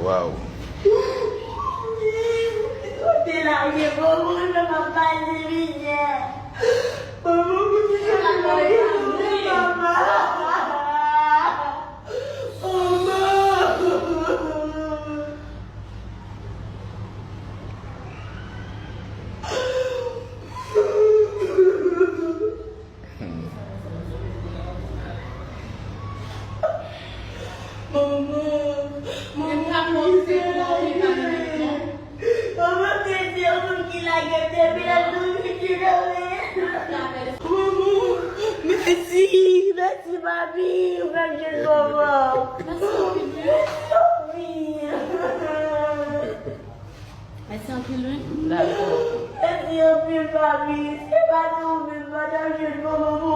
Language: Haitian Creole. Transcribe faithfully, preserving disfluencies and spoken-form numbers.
Waw. Ou te lage manman, mwen pa pase mizè. Manman, mwen te lage manman. Manman. Manman, manman, manman, te di yon moun ki lage m depi lè m te vin ki leve. Manman, mèsi, mèsi, papi, ou fè m jwenn manman. Mèsi, papi. Mèsi anpil, wi. Dakò. Mèsi anpil, papi. Se pa nou menm, pa t ap jwenn manman.